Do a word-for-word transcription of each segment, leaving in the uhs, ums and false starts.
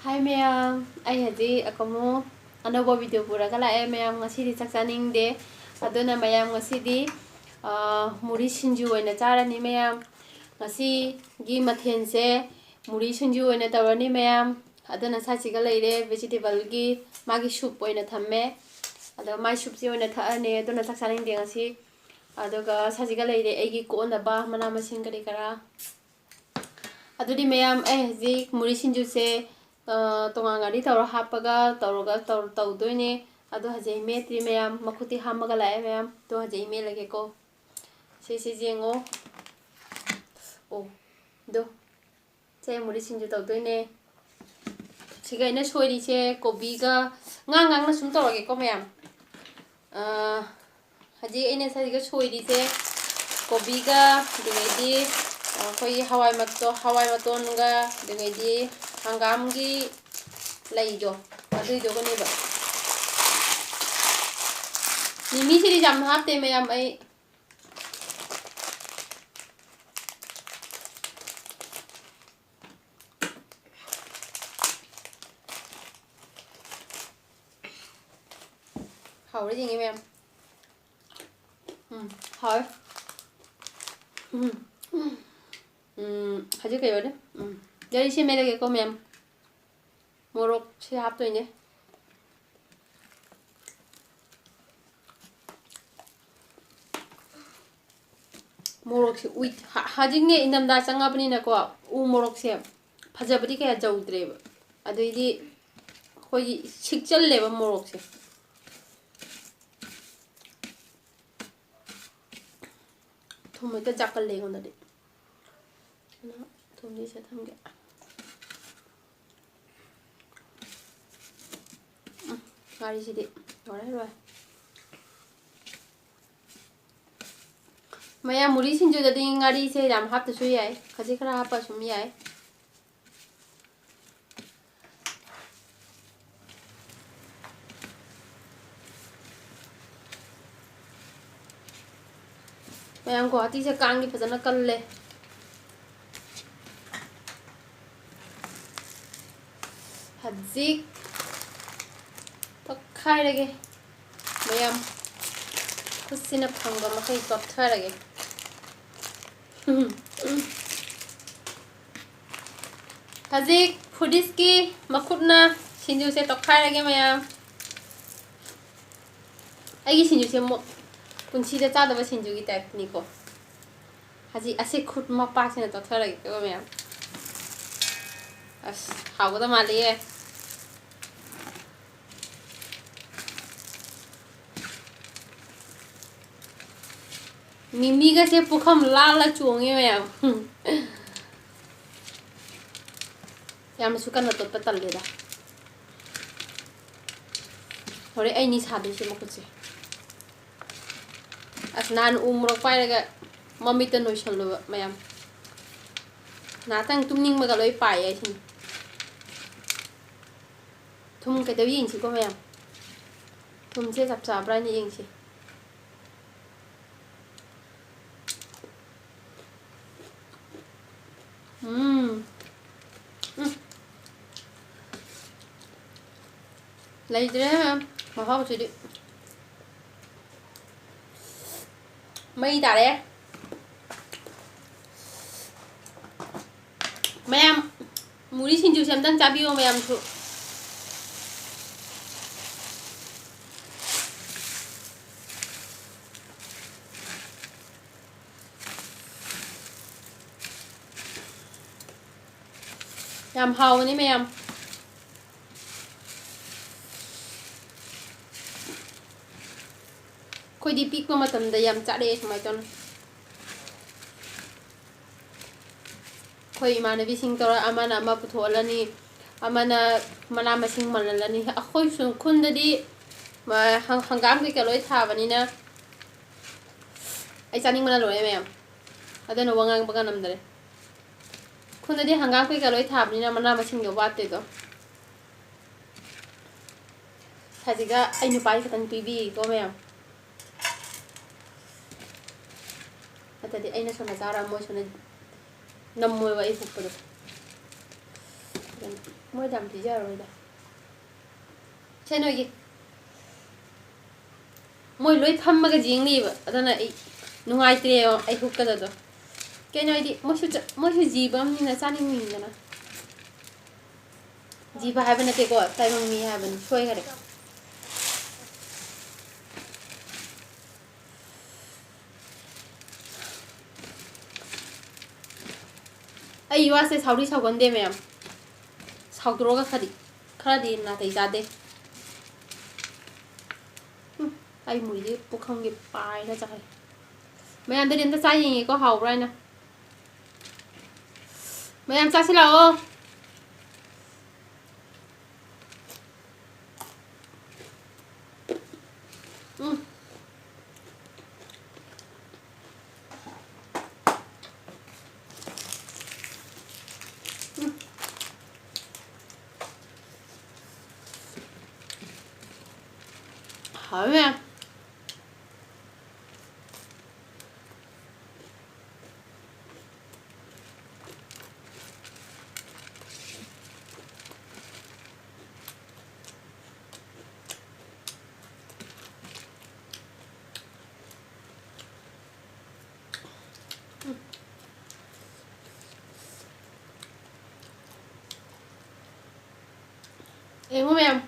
ꯍꯥꯏ ꯃꯌꯥꯝ, ꯑꯩ ꯍꯧꯖꯤꯛ ꯑꯀꯃꯨ ꯑꯅꯧꯕ ꯚꯤꯗꯤꯑꯣ ꯄꯨꯔꯒ ꯂꯥꯛꯑꯦ ꯃꯌꯥꯝ꯫ ꯉꯁꯤꯗꯤ ꯆꯥꯛ ꯆꯥꯅꯤꯡꯗꯦ, ꯑꯗꯨꯅ ꯃꯌꯥꯝ ꯉꯁꯤꯗꯤ, ꯑ, ꯃꯨꯔꯤ ꯁꯤꯡꯖꯨ ꯑꯣꯏꯅ ꯆꯥꯔꯅꯤ ꯃꯌꯥꯝ꯫ ꯉꯁꯤꯒꯤ ꯃꯊꯦꯜꯁꯦ ꯃꯨꯔꯤ ꯁꯤꯡꯖꯨ ꯑꯣꯏꯅ ꯇꯧꯔꯅꯤ ꯃꯌꯥꯝ꯫ ꯑꯗꯨꯅ ꯁꯥꯁꯤꯒ ꯂꯩꯔꯦ, ꯚꯦꯖꯤꯇꯦꯕꯜꯒꯤ ꯃꯥꯒꯤ ꯁꯨꯞ ꯑꯣꯏꯅ ꯊꯝꯃꯦ꯫ ꯑꯗꯣ ꯃꯥꯏ ꯁꯨꯞꯁꯤ ꯑꯣꯏꯅ ꯊꯛꯑꯅꯤ, ꯑꯗꯨꯅ ꯆꯥꯛ ꯆꯥꯅꯤꯡꯗꯦ ꯉꯁꯤ꯫ ꯑꯗꯨꯒ ꯁꯥꯁꯤꯒ ꯂꯩꯔꯦ ꯑꯩꯒꯤ ꯀꯣꯟꯅꯕ ꯃꯅꯥ ꯃꯁꯤꯡ ꯀꯔꯤ ꯀꯔꯥ꯫ ꯑꯗꯨꯗꯤ ꯃꯌꯥꯝ, ꯑꯩ ꯍꯧꯖꯤꯛ ꯃꯨꯔꯤ ꯁꯤꯡꯖꯨꯁꯦ, ꯑ, ꯇꯣꯉꯥꯟ ꯉꯥꯔꯤ ꯇꯧꯔ ꯍꯥꯞꯄꯒ ꯇꯧꯔꯒ ꯇꯧ-, ꯇꯧꯗꯣꯏꯅꯦ꯫ ꯑꯗꯣ ꯍꯧꯖꯤꯛ ꯑꯩ ꯃꯦꯠꯇ꯭ꯔꯤ ꯃꯌꯥꯝ, ꯃꯈꯨꯠꯇꯤ ꯍꯥꯝꯃꯒ ꯂꯥꯛꯑꯦ ꯃꯌꯥꯝ꯫ ꯑꯗꯣ ꯍꯧꯖꯤꯛ ꯑꯩ ꯃꯦꯠꯂꯒꯦꯀꯣ꯫ ꯁꯤ, ꯁꯤ ꯌꯦꯡꯉꯣ꯫ ꯑꯣ, ꯑꯗꯣ ꯁꯦ ꯃꯨꯔꯤ ꯁꯤꯡꯖꯨ ꯇꯧꯗꯣꯏꯅꯦ꯫ ꯁꯤꯒ ꯑꯩꯅ ꯁꯣꯏꯔꯤꯁꯦ ꯀꯣꯕꯤꯒ, ꯉꯥꯡ ꯉꯥꯡꯅ ꯁꯨꯝ ꯇꯧꯔꯒꯦꯀꯣ ꯃꯌꯥꯝ꯫ ꯑ, ꯍꯧꯖꯤꯛ ꯑꯩꯅ ꯁꯤꯒ ꯁꯣꯏꯔꯤꯁꯦ ꯀꯣꯕꯤꯒ, ꯑꯗꯨꯗꯒꯤꯗꯤ ꯑꯩꯈꯣꯏꯒꯤ ꯍꯋꯥꯏ ꯃꯇꯣ-, ꯍꯋꯥꯏ ꯃꯇꯣꯟꯒ, ꯑꯗꯨꯗꯒꯤꯗꯤ ꯍꯪꯒꯥꯝꯒꯤ ꯂꯩꯗꯣ, ꯑꯗꯨꯏꯗꯨꯒꯅꯦꯕ꯫ ꯃꯤꯃꯤꯁꯤꯗꯤ ꯌꯥꯝ ꯍꯥꯞꯇꯦ ꯃꯌꯥꯝ, ꯑꯩ ꯍꯥꯎꯔꯦ ꯌꯦꯡꯉꯦ ꯃꯌꯥꯝ꯫ ꯎꯝ, ꯍꯥꯎꯔꯦ꯫ ꯎꯝ, ꯎꯝ, ꯍꯧꯖꯤꯛ ꯀꯩ ꯑꯣꯏꯔꯦ? ꯎꯝ, ꯌꯥꯔꯤ ꯁꯦꯝꯃꯦꯔꯒꯦꯀꯣ ꯃꯌꯥꯝ꯫ ꯃꯣꯔꯣꯛꯁꯦ ꯍꯥꯞꯇꯣꯏꯅꯦ꯫ ꯃꯣꯔꯣꯛꯁꯦ ꯎꯏ-, ꯍ-, ꯍꯧꯖꯤꯛꯅꯦ ꯏꯪꯊꯝꯊꯥ ꯆꯪꯉꯕꯅꯤꯅꯀꯣ, ꯎ ꯃꯣꯔꯣꯛꯁꯦ ꯐꯖꯕꯗꯤ ꯀꯌꯥ ꯆꯧꯗ꯭ꯔꯦꯕ꯫ ꯑꯗꯩꯗꯤ ꯑꯩꯈꯣꯏꯒꯤ ꯁꯤꯛꯆꯜꯂꯦꯕ ꯃꯣꯔꯣꯛꯁꯦ꯫ ꯊꯨꯝ ꯍꯦꯛꯇ ꯆꯥꯛꯀꯜꯂꯦ ꯑꯩꯉꯣꯟꯗꯗꯤ꯫ ꯑꯗꯨꯅ ꯊꯨꯝꯁꯦ ꯁꯤꯗ ꯊꯝꯒꯦ꯫ ꯎꯝ, ꯉꯥꯔꯤꯁꯤꯗꯤ ꯂꯣꯏꯔꯦ, ꯂꯣꯏꯔꯦ꯫ ꯃꯌꯥꯝ ꯃꯨꯔꯤ ꯁꯤꯡꯖꯨꯗꯗꯤ ꯉꯥꯔꯤꯁꯦ ꯌꯥꯝ ꯍꯥꯞꯇꯁꯨ ꯌꯥꯏ, ꯈꯖꯤꯛ ꯈꯔ ꯍꯥꯞꯄ ꯁꯨꯝ ꯌꯥꯏ꯫ ꯃꯌꯥꯝ ꯒꯨꯍꯥꯇꯤꯁꯦ ꯀꯥꯡꯗꯤ ꯐꯖꯅ ꯀꯜꯂꯦ꯫ ꯍꯧꯖꯤꯛ ꯇꯣꯠꯈꯥꯏꯔꯒꯦ ꯃꯌꯥꯝ꯫ ꯈꯨꯠꯁꯤꯅ ꯐꯪꯕ ꯃꯈꯩ ꯇꯣꯠꯊꯔꯒꯦ꯫ ꯍꯧꯖꯤꯛ ꯐꯨꯗꯤꯁꯀꯤ ꯃꯈꯨꯠꯅ ꯁꯤꯡꯖꯨꯁꯦ ꯇꯣꯠꯈꯥꯏꯔꯒꯦ ꯃꯌꯥꯝ꯫ ꯑꯩꯒꯤ ꯁꯤꯡꯖꯨꯁꯦ ꯃꯣ-, ꯄꯨꯟꯁꯤꯗ ꯆꯥꯗꯕ ꯁꯤꯡꯖꯨꯒꯤ ꯇꯥꯏꯞꯅꯤꯀꯣ꯫ ꯍꯧꯖꯤꯛ ꯑꯁꯤ ꯈꯨꯠ ꯃꯄꯥꯛꯁꯤꯅ ꯇꯣꯠꯊꯔꯒꯦꯀꯣ ꯃꯌꯥꯝ꯫ ꯑꯁ, ꯍꯥꯎꯒꯗꯕ ꯃꯥꯜꯂꯤꯌꯦ꯫ ꯃꯤꯃꯤꯒꯁꯦ ꯄꯨꯈꯝ ꯂꯥꯜꯂ ꯆꯣꯡꯉꯦ ꯃꯌꯥꯝ꯫ ꯌꯥꯝꯅꯁꯨ ꯀꯟꯅ ꯇꯣꯠꯄ ꯇꯜꯂꯦꯗ꯫ ꯍꯣꯔꯦꯟ ꯑꯩꯅꯤ ꯁꯥꯗꯣꯏꯁꯦ ꯃꯈꯨꯠꯁꯦ꯫ ꯑꯁ, ꯅꯍꯥꯟ ꯎ ꯃꯣꯔꯣꯛ ꯄꯥꯏꯔꯒ ꯃꯃꯤꯠꯇ ꯅꯣꯏꯁꯜꯂꯨꯕ ꯃꯌꯥꯝ꯫ ꯉꯥꯏꯍꯥꯛꯇꯪ ꯇꯨꯝꯅꯤꯡꯕꯒ ꯂꯣꯏ ꯄꯥꯏꯌꯦ ꯑꯩꯁꯤꯅ꯫ ꯊꯨꯝ ꯀꯩꯗꯧ ꯌꯦꯡꯁꯤꯀꯣ ꯃꯌꯥꯝ꯫ ꯊꯨꯝꯁꯦ ꯆꯞ ꯆꯥꯕ꯭ꯔꯥ ꯍꯥꯏꯅ ꯌꯦꯡꯁꯤ꯫ ꯎꯝ꯫ ꯎꯝ꯫ ꯂꯩꯇ꯭ꯔꯦ ꯃꯍꯥꯎꯁꯤꯗꯤ꯫ ꯃꯩ ꯇꯥꯔꯦ꯫ ꯃꯌꯥꯝ, ꯃꯨꯔꯤ ꯁꯤꯡꯖꯨꯁꯦ ꯑꯝꯇꯪ ꯆꯥꯕꯤꯌꯣ ꯃꯌꯥꯝꯁꯨ꯫ ꯌꯥꯝ ꯍꯥꯎꯕꯅꯤ ꯃꯌꯥꯝ꯫ ꯑꯩꯈꯣꯏꯗꯤ ꯄꯤꯛꯄ ꯃꯇꯝꯗ ꯌꯥꯝ ꯆꯥꯔꯛꯑꯦ ꯁꯨꯃꯥꯏꯅ ꯇꯧꯅ꯫ ꯑꯩꯈꯣꯏ ꯏꯃꯥꯟꯅꯕꯤꯁꯤꯡ ꯇꯧꯔ ꯑꯃꯅ ꯑꯃ ꯄꯨꯊꯣꯛꯍꯜꯂꯅꯤ, ꯑꯃꯅ ꯃꯅꯥ ꯃꯁꯤꯡ ꯃꯜꯍꯜꯂꯅꯤ꯫ ꯑꯩꯈꯣꯏ ꯁꯨ-, ꯈꯨꯟꯗꯗꯤ, ꯃ-, ꯍꯪ-, ꯍꯪꯒꯥꯝ ꯀꯩꯀꯥ ꯂꯣꯏ ꯊꯥꯕꯅꯤꯅ ꯑꯩ ꯆꯥꯅꯤꯡꯕꯅ ꯂꯣꯏꯔꯦ ꯃꯌꯥꯝ꯫ ꯑꯗꯨꯅ ꯋꯥ ꯉꯥꯡꯕꯒ ꯅꯝꯗꯔꯦ꯫ ꯈꯨꯟꯗꯗꯤ ꯍꯪꯒꯥꯝ ꯀꯩꯀꯥ ꯂꯣꯏ ꯊꯥꯕꯅꯤꯅ ꯃꯅꯥ ꯃꯁꯤꯡꯗꯣ ꯋꯥꯠꯇꯦꯗꯣ꯫ ꯍꯧꯖꯤꯛꯀ ꯑꯩ ꯅꯨꯄꯥꯒꯤ ꯈꯛꯇꯪ ꯄꯤꯕꯤꯀꯣ ꯃꯌꯥꯝ꯫ ꯅꯠꯇ꯭ꯔꯗꯤ ꯑꯩꯅ ꯁꯣꯝꯗ ꯆꯥꯔ ꯃꯣꯏ ꯁꯣꯝꯗ ꯅꯝꯃꯣꯏꯕ ꯑꯩ ꯍꯨꯛꯄꯗꯣ꯫ ꯑꯗꯨꯅ ꯃꯣꯏꯗ ꯌꯥꯝ ꯄꯤꯖꯔꯔꯣꯏꯗ꯫ ꯁꯦ ꯅꯣꯏꯒꯤ꯫ ꯃꯣꯏ ꯂꯣꯏ ꯐꯝꯃꯒ ꯌꯦꯡ ꯂꯩꯕ꯫ ꯑꯗꯨꯅ ꯑꯩ ꯅꯨꯡꯉꯥꯏꯇ꯭ꯔꯦꯕ ꯑꯩ ꯍꯨꯛꯀꯗꯗꯣ꯫ ꯀꯩꯅꯣ ꯍꯥꯏꯗꯤ ꯃꯣꯏꯁꯨ ꯆ-, ꯃꯣꯏꯁꯨ ꯖꯤꯕ ꯑꯃꯅꯤꯅ ꯆꯥꯅꯤꯡꯉꯤꯗꯅ꯫ ꯖꯤꯕ ꯍꯥꯏꯕ ꯅꯠꯇꯦꯀꯣ, ꯇꯥꯏꯕꯪ ꯃꯤ ꯍꯥꯏꯕꯅꯤ, ꯁꯣꯏꯈꯔꯦ꯫ ꯑꯩ ꯋꯥꯁꯦ ꯁꯥꯎꯗꯤ ꯁꯥꯎꯒꯟꯗꯦ ꯃꯌꯥꯝ꯫ ꯁꯥꯎꯗꯣꯔꯒ ꯈꯗꯤ, ꯈꯔꯗꯤ ꯅꯥꯇꯩ ꯆꯥꯗꯦ꯫ ꯎꯝ, ꯑꯩ ꯃꯨꯔꯤꯁꯦ ꯄꯨꯈꯝꯒꯤ ꯄꯥꯏꯔ ꯆꯥꯔꯦ꯫ ꯃꯌꯥꯝꯗꯗꯤ ꯑꯝꯇ ꯆꯥ ꯌꯦꯡꯉꯦꯀꯣ, ꯍꯥꯎꯕ꯭ꯔꯥ ꯍꯥꯏꯅ꯫ ꯃꯌꯥꯝ ꯆꯥꯁꯤ ꯂꯥꯛꯑꯣ꯫ ꯎꯝ꯫ ꯎꯝ꯫ ꯍꯥꯎꯋꯦ꯫ ꯌꯦꯡꯉꯨ ꯃꯌꯥꯝ꯫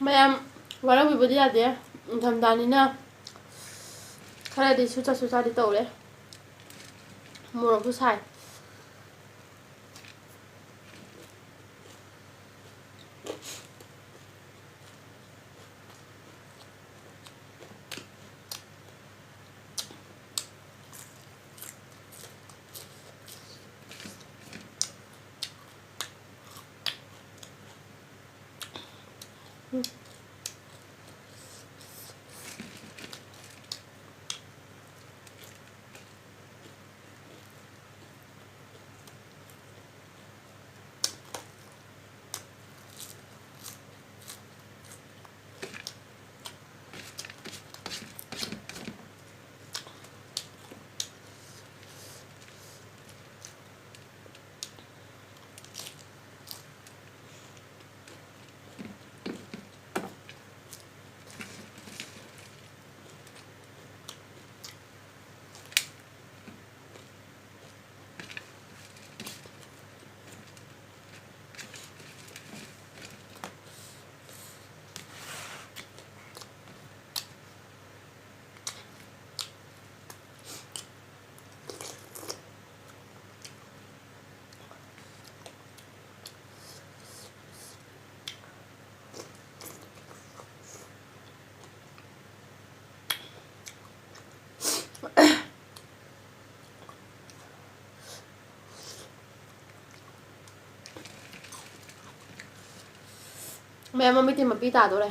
ꯃꯌꯥꯝ ꯋꯥꯔꯧꯕꯤꯕꯗꯤ ꯌꯥꯗꯦ, ꯅꯤꯡꯊꯝꯊꯥꯅꯤꯅ ꯈꯔꯗꯤ ꯁꯨꯆꯥ ꯁꯨꯆꯥꯗꯤ ꯇꯧꯔꯦ, ꯃꯣꯔꯣꯛꯁꯨ ꯁꯥꯏ꯫ ꯃꯌꯥꯝ ꯃꯃꯤꯠꯇꯤ ꯃꯄꯤ ꯇꯥꯗꯣꯔꯦ꯫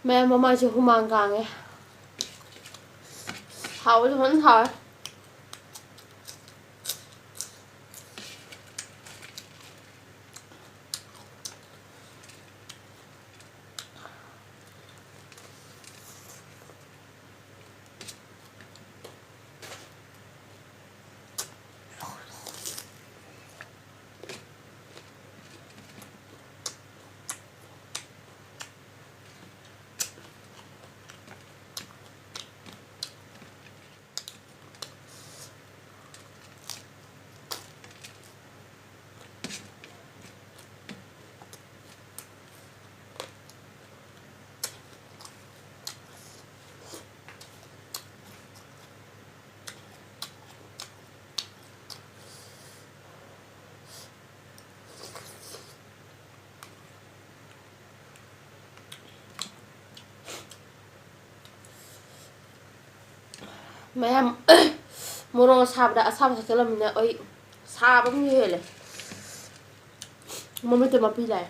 ꯃꯌꯥꯝ ꯃꯃꯥꯏꯁꯦ ꯍꯨꯃꯥꯡ ꯀꯥꯡꯉꯦ꯫ ꯍꯥꯎꯕꯁꯨ ꯐꯖꯅ ꯍꯥꯎꯋꯦ꯫ ꯃꯌꯥꯝ ꯃꯣꯔꯣꯛ ꯑꯁꯥꯕꯗ ꯑꯁꯥꯕ ꯊꯛꯆꯜꯂꯝꯅꯤꯅ ꯑꯩ ꯁꯥꯕ ꯑꯃ ꯍꯦꯜꯂꯦ꯫ ꯃꯃꯤꯠꯇ ꯃꯄꯤ ꯂꯥꯛꯑꯦ꯫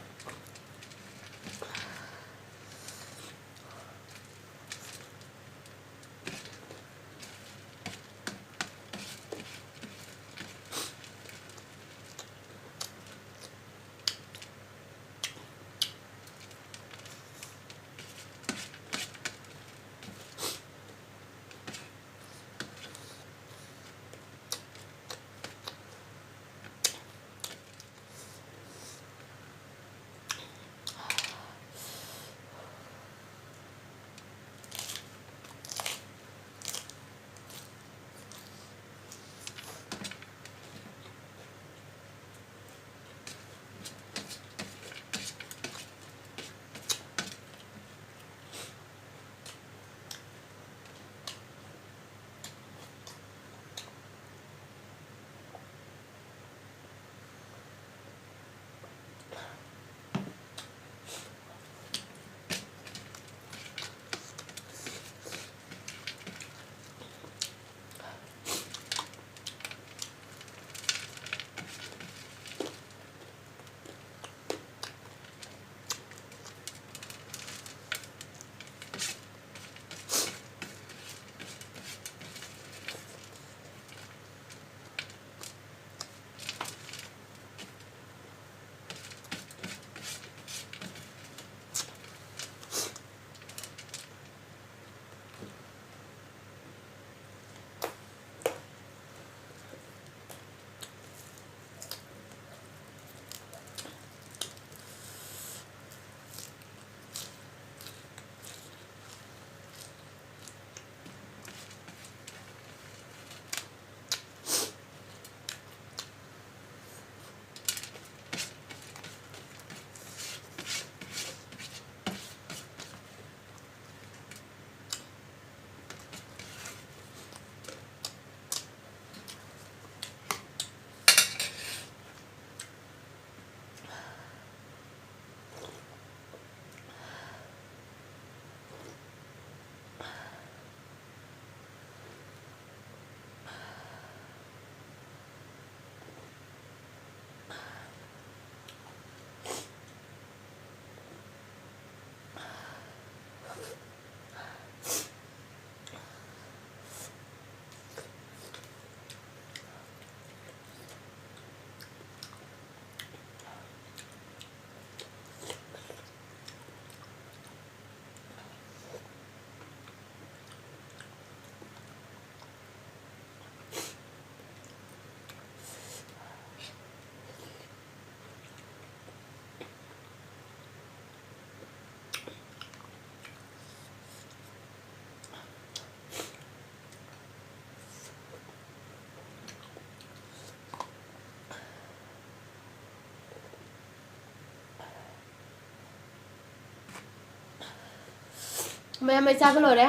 ꯃꯌꯥꯝ ꯑꯩ ꯆꯥꯕ ꯂꯣꯏꯔꯦ꯫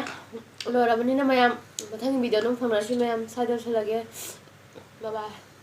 ꯂꯣꯏꯔꯕꯅꯤꯅ ꯃꯌꯥꯝ ꯃꯊꯪꯒꯤ video ꯑꯗꯨꯝ ꯐꯪꯅꯔꯁꯤ ꯃꯌꯥꯝ꯫ ꯁ꯭ꯋꯥꯏꯗ ꯂꯣꯏꯁꯤꯜꯂꯒꯦ꯫ Bye bye꯫